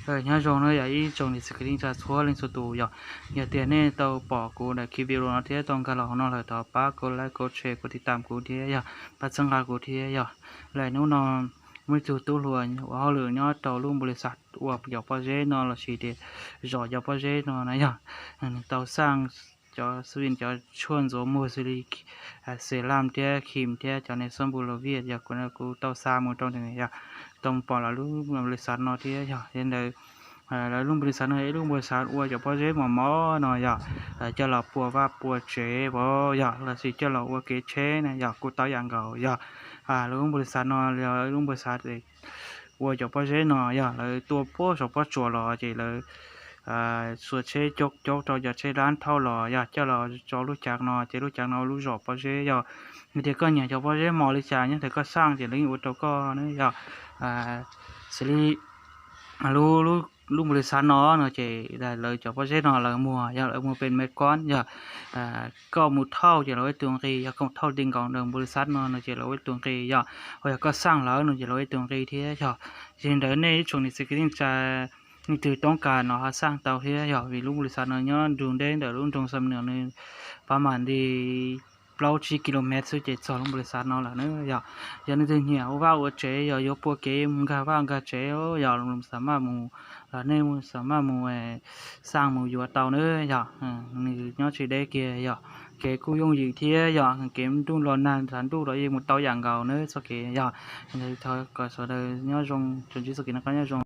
Nyob zoo na yog ib tsoom niam txiv kwv tij neej tsa txhua leej txhua tus yog, yog tias nej tau pom kuv daim video no thiab tau nkag los hauv no lawm thov pab kuv like, kuv share, kuv tiv tam kuv thiab yog pab txhawb nqa kuv thiab yog. Lawm hnub no muaj ib tug tub hluas ua hauj lwm nyob rau lub npau li xav ua cov pob zeb no lossis tias zom cov pob zeb no na yog, nws tau xaj cov xwb cov tshuaj ntxuav muag xws li xelam thiab khim thiab cov ne xab npus los viaj yog kuv tau xa mus rau nws yog, tau pom lawv lub npau li xav no thiab yog li ntawd. Lawv lub npau li xav no ib lub npau li xav ua cov pob zeb mos mos no yog, coj los pua vaj pua tsev yog lossis coj los ua kev tsheb na yog kuj tau yam nkaus yog. Lawv lub npau li xav no yog lub npau li xav ua cov pob zeb no yog lawv tua puag saum pob tsuas los ces lawv xuas tsheb coob coob rau cov tsheb dab thauj los yog coj los tso lub cav no ces lub cav no lub zom pob zeb yog. Yog tias koj nyiam cov pob zeb mos li cas nyob ntawm koj xaj ces lawv yeej ua rau koj na yog. Xws li lub npau li xav no no ces lawv cov pob zeb no lawv muag yog lawv muag pes me kob yog, koj mus thauj ces lawv ua ib tug nqi, yog koj mus thauj ti nkaus ntawm npau li xav no no ces lawv ua ib tug nqi yog, ho yog koj xaj lawv no ces lawv ua ib tug nqi thiab yog. Yog li ntawd nej ib tsoom niam txiv kwv tij neej tsa leej twg toob kas no ho xaj tau thiab yog vim lub npau li xav no nyob nrug nteb ntawm lub nroog Xam Nuas nws pab mam li plaub tsib ki lo mev xwb ces txog lub npau li xav no lawm na yog. Yog leej twg nyiam ua vaj ua tsev yog yuav pua kev mus nkag vaj nkag tsev yog xam maj mus, los nej xam maj mus xaj mus yuav tau na yog. Nws nyob tsis deb kiag yog, kev kuj yooj yim thiab yog kev nruj los nag thav nruj los yeej mus tau yam nkaus na txoj kev yog. Thov kom sawv daws nyob zoo, tsoom ntsib txoj kev noj qab nyob zoo.